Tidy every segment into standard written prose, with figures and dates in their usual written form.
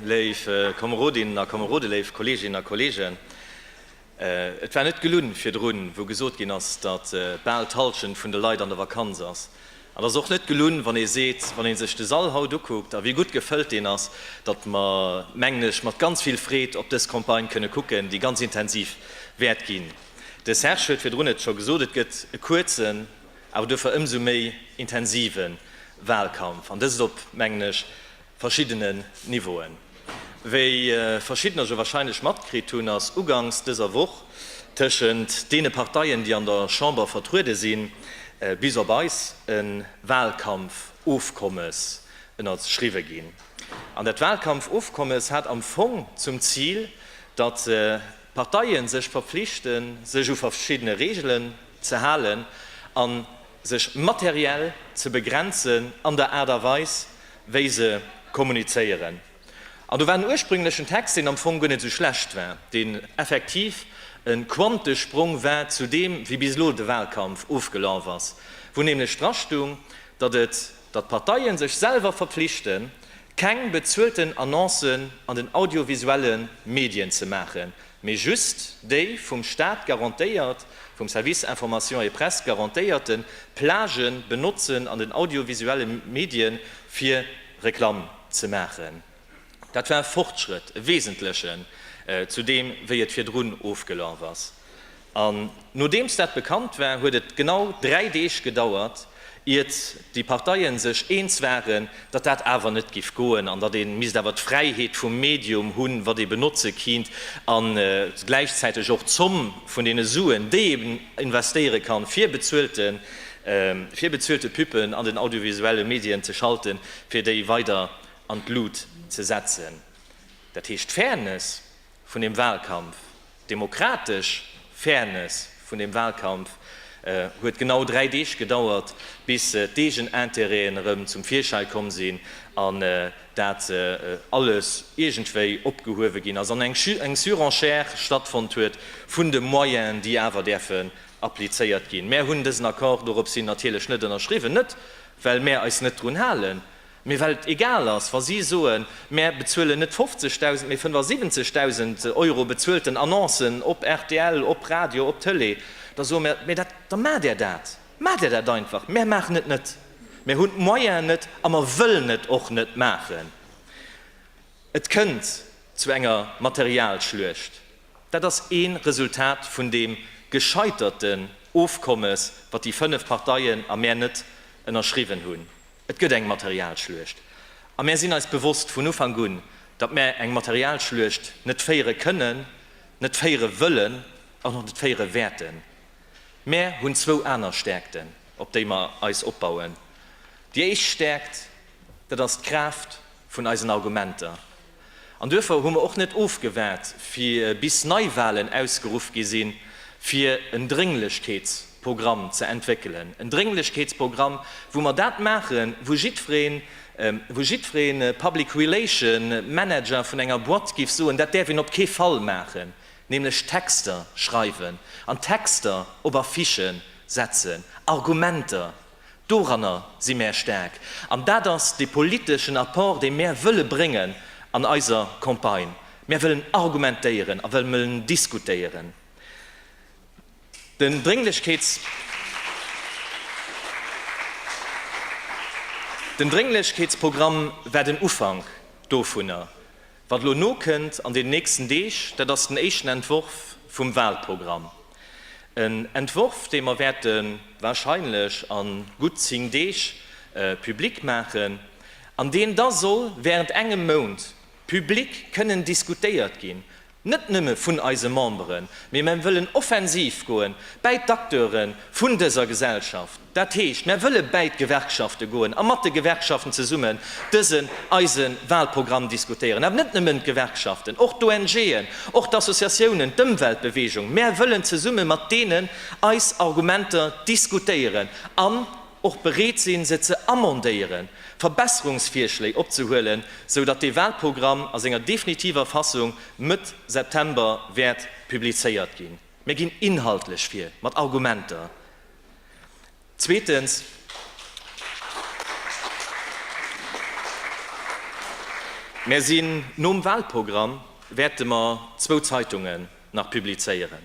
Léif Komerodinnen a Komerode, léif Kolleeginnen a Kolleegen, et war net gelunn virdrun, wou gesot ginn ass, datt bal d'Hallschent vun de Leit an der Vakanz ass. An et ass och net gelunn, wann ee seet, wann ee sech de Sall haut ukuckt a wéi gutt gefëllt deen ass, datt mer, mengen ech, mat ganz vill Freed op dës Campagne kënne kucken, déi ganz intensiv wäert ginn. De Serge huet virdrun et scho gesot, et gëtt e kuerzen, awer duerfir ëmsou méi intensive Wahlkampf, an dëst op, mengen ech, verschiddenen Niveauen. Wéi verschiddener jo wahrscheinlech matkritt hunn, ass uganks dëser Woch tëschent deene Parteien, déi an der Chamber vertruede sinn, bis op eis, e Wahlkampfofkommes ënnerschriwwe ginn. An dat Wahlkampfofkommes hat am Fong zum Zil, datt d'Parteie sech verpflichten, sech u verschiddene Reegelen ze halen a sech materiell ze begrenzen an der Aart a Weis, wéi se kommunizéieren. An do war en ursprünglechen Text, deen am Fong guer net esou schlecht war, deen effektiv e Quantesprong war zu deem, wéi bis elo de Wahlkampf ofgelaf ass, wou nämlech drastung, datt et, datt d'Parteie sech selwer verpflichten, keng bezuelten Annoncen an den audiovisuelle Medien ze maachen, mee just déi vum Staat garantéiert, vum Service Information et Presse garantéierte Plagë benotzen an den audiovisuelle Medien, fir Reklamm ze maachen. Dat war e Fortschrëtt, e wesentlechen, zu deem, wéi et virdrun ofgelaf ass. An nodeems dat bekannt war, huet et genau 3 Deeg gedauert, iert déi Parteien sech eens waren, datt dat awer net giff goen an datt ee misst awer d'Fräiheet vum Medium hunn, wat ee benotze kinnt, a gläichzäiteg och d'Zomm vun deene Suen, déi een investéiere kann, fir bezuelte fir bezuelte Pub'en an den audiovisuelle Medien ze schalten, fir déi weider an d'Lut ze setzen. Dat heescht, d'Fairness vun deem Wahlkampf, d'demokratesch Fairness vun deem Wahlkampf huet genau 3 Deeg gedauert, bis d'Eegenintérêten erëm zum Virschäi komm sinn an dat alles iergendwéi opgehuewe ginn ass an eng Surenchère stattfonnt huet vun de Moyenen, déi awer däerfen applizéiert ginn. Mär hunn dësen Accord doropshin natierlech net ënnerschriwwen, net well mär eis net drun halen, Mee well et egal ass, wa si soen, mär bezuelen net 50.000, mee 75.000 Euro bezuelten Annoncen op rtl, op Radio, op Tëlee, da soe mär, mee dat, da maacht Där dat, maacht Där dat einfach, mär maachen et net, mär hunn d'Moyenen net a mer wëllen et och net maachen. Et kënnt zu enger Materialschluecht. Dat ass ee Resultat vun deem gescheiterten Ofkommes, wat déi 5 Parteien a mär net ënnerschriwwen hunn. Et gëtt eng Materialschluecht. A mär sinn eis bewosst vun Ufank un, datt mär eng Materialschluecht net féiere kënnen, net féiere wëllen an och net féiere wäerten. Mär hunn zwou aner Stäerkten, op déi mer eis opbauen. Déi éischt Stäerkt, dat ass d'Kraaft vun eisen Argumenter. An duerfir hu mer och net ofgewaart, fir bis Neiwahlen ausgeruff gi sinn, fir en Drénglechkeetsprogramm ze entwéckelen. En Drénglechkeetsprogramm, wou mer dat maachen, wou jiddwereen, wou jiddweree Public Relation Manager vun enger Boîte géif soen, dat däerf een op kee Fall maachen, nämlech Texter schreiwen an Texter op Affichen setzen, Argumenter Doranner si mär staark an dat ass dee politeschen Apport, dee mär wëlle bréngen an eiser Campagne. Mär wëllen argumentéieren a wëllen diskutéieren. Den Drénglechkeets. Den Drénglechkeetsprogramm war den Ufank dovunner. Wat elo nokënnt an den nächsten Deeg, dat ass den éischten Entworf vum Wahlprogramm. En Entworf, dee mer wäerte wahrscheinlech a gutt 10 Deeg public maachen an deen da soll während engem Mount public kënnen diskutéiert ginn, Net nëmme vun eise Memberen, mee mer wëllen offensiv goen bäi d'Acteure vun dëser Gesellschaft. Dat heescht, mer wëlle bäi d'Gewerkschafte goen a mat de Gewerkschaften zesummen dësen, eise Wahlprogramm diskutéieren. Awer net nëmmen d'Gewerkschaften, och d'ONGen, och d'Associatiounen, d'Ëmweltbewegung. Mer wëllen zesumme mat deenen eis Argumenter diskutéieren an och bereet sinn, se ze amendéieren, Verbesserungsvirschléi opzehuelen, sou datt dee Wahlprogramm a senger definitiver Fassung Mëtt September wäert publizéiert ginn. Mir ginn inhaltlech vir, mat Argumenter. Zweetens, Mär sinn nom Wahlprogramm wäerte mer zwou Zeitungen nach publizéieren.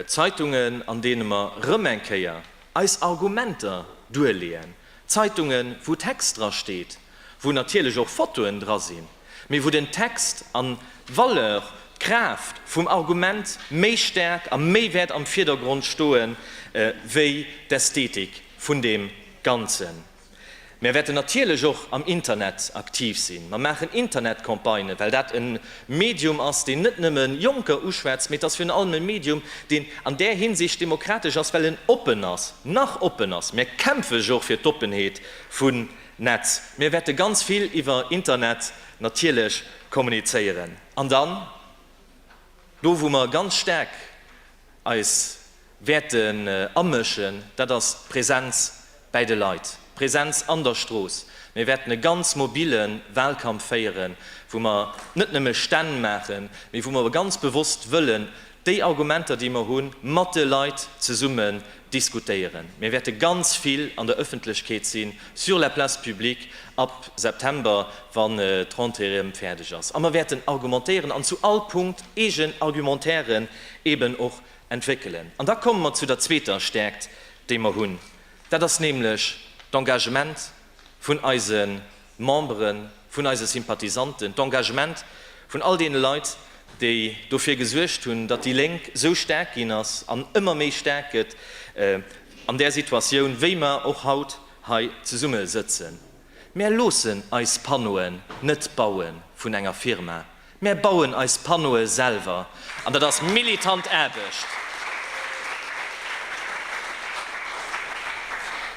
Zeitungen an deene mer rëm eng Kéier eis Argumenter duerleeën. Zeitungen wou Text dra steet, wou natierlech och Fotoen dra sinn, mee wou den Text an d'Valeur, d'Kraaft vum Argument méi staark a méi wäert am Virdergrond stoen, wéi d'Ästhetik vun deem Ganzen. Mär wäerten natierlech och am Internet aktiv sinn. Mer maachen Internetcampagnen, well dat e Medium ass, deen net nëmme Jonker uschwätzt, mee et ass virun allem e Medium, deen an där Hinsicht demokratesch ass, well en oppen ass, nach oppen ass. Mär kämpfe jo och fir d'Oppenheet vun Netz. Mir wäerte ganz vill iwwer Internet natierlech kommunizéieren. An dann, do wou mer ganz staark eis wäerten amëschen, dat ass d'Präsenz bäi de Leit, d'Präsenz an der Strooss. Mir wäerten e ganz mobile Wahlkampf féieren, wou mer net nëmme Stänn maachen, mee wou mer ganz bewosst wëllen déi Argumenter, déi mer hunn, mat de Leit zesummen diskutéieren. Mir wäerte ganz vill an der Ëffentlechkeet sinn, sur la place publique, ab September, wann d'Rentrée erëm fäerdeg ass. A mer wäerten argumentéieren an zu all Punkt eegen Argumentairen eeben och entwéckelen. An da komme mer zu der zweeter Stäerkt, déi mer hunn, dat ass nämlech d'Engagement vun eise Memberen, vun eise Sympathisanten, d'Engagement vun all deene Leit, déi dofir gesuergt hunn, datt déi Lénk esou staark ginn ass an ëmmer méi staark gëtt an där Situatioun, wéi mer och haut hei zesumme sëtzen. Mär loossen eis Panneauen net baue vun enger Firma, Mär bauen eis Panneaue selwer an dat ass militant Aarbecht.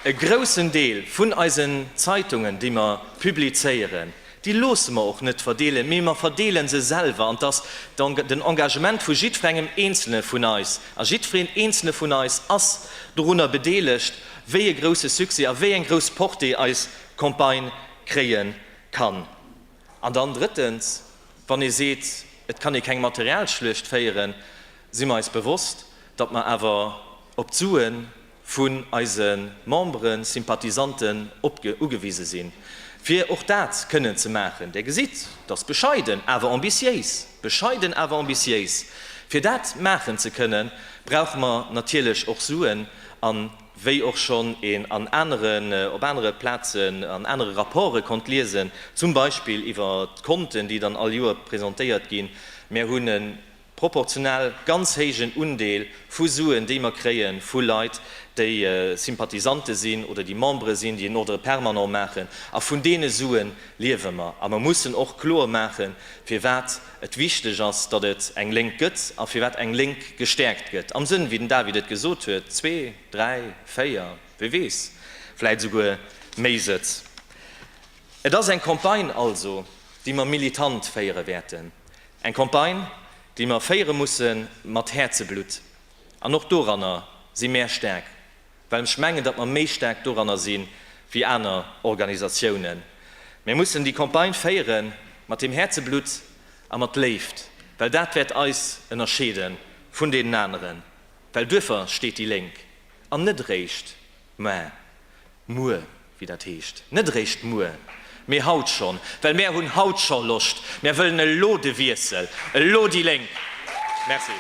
E groussen Deel vun eisen Zeitungen, déi mer publizéieren, déi loosse mer och net verdeelen, mee mer verdeele se selwer. An 't ass den Engagement vu jiddwerengem Eenzelne vun eis, a jiddwereen Eenzelne vun eis ass dorunner bedeelegt, wéi e grousse Succès a wéi eng grouss Portée eis Campagne kréie kann. An dann drëttens, wann ee seet, et kann ee keng Materialschluecht féieren, si mer eis bewosst, datt mer awer op d'Sue vun eise Memberen, Sympathisanten ugewise sinn, fir och dat kënnen ze maachen. Där gesitt, et ass bescheiden, awer ambitiéis, bescheiden, awer ambitiéis. Fir dat maachen ze kënnen, brauche mer natierlech och Suen. An wéi och schonn een an aneren, op anere Plazen, an anere Rapporte konnt liesen, zum Beispill iwwer d'Konten, déi dann all Joer presentéiert ginn, Mär hunn e proportional ganz héijen Undeel vu Suen, déi mer kréie vu Leit, déi Sympathisante sinn oder déi Membere sinn, déi en Ordre permanent maachen. A vun deene Sue liewe mer. A mer mussen och kloer maachen, firwat et wichteg ass, datt et eng Lénk gëtt a firwat eng Lénk gestäerkt gëtt, am Sënn, wéi den David et gesot huet, zwee, dräi, véier, wie weess, vläit esouguer méi Sëtz. Et ass eng Campagne also, déi mer militant féiere wäerten, eng Campagne, déi mer féiere musse mat Häerzeblutt. An och doranner si mär staark. Well ech mengen, datt mer méi staark doranner si wéi aner Organisatiounen. Mir mussen déi Campagne féiere mat deem Häerzeblutt a mat Léift, well dat wäert eis ënnerscheede vun deenen aneren, well duerfer steet déi Lénk an net eréischt mä muer, wéi dat heescht, net eréischt muer, mee haut schonn, well mär hunn haut scho Loscht, mär wëllen elo de Wiessel, elo déi Lénk. Merci.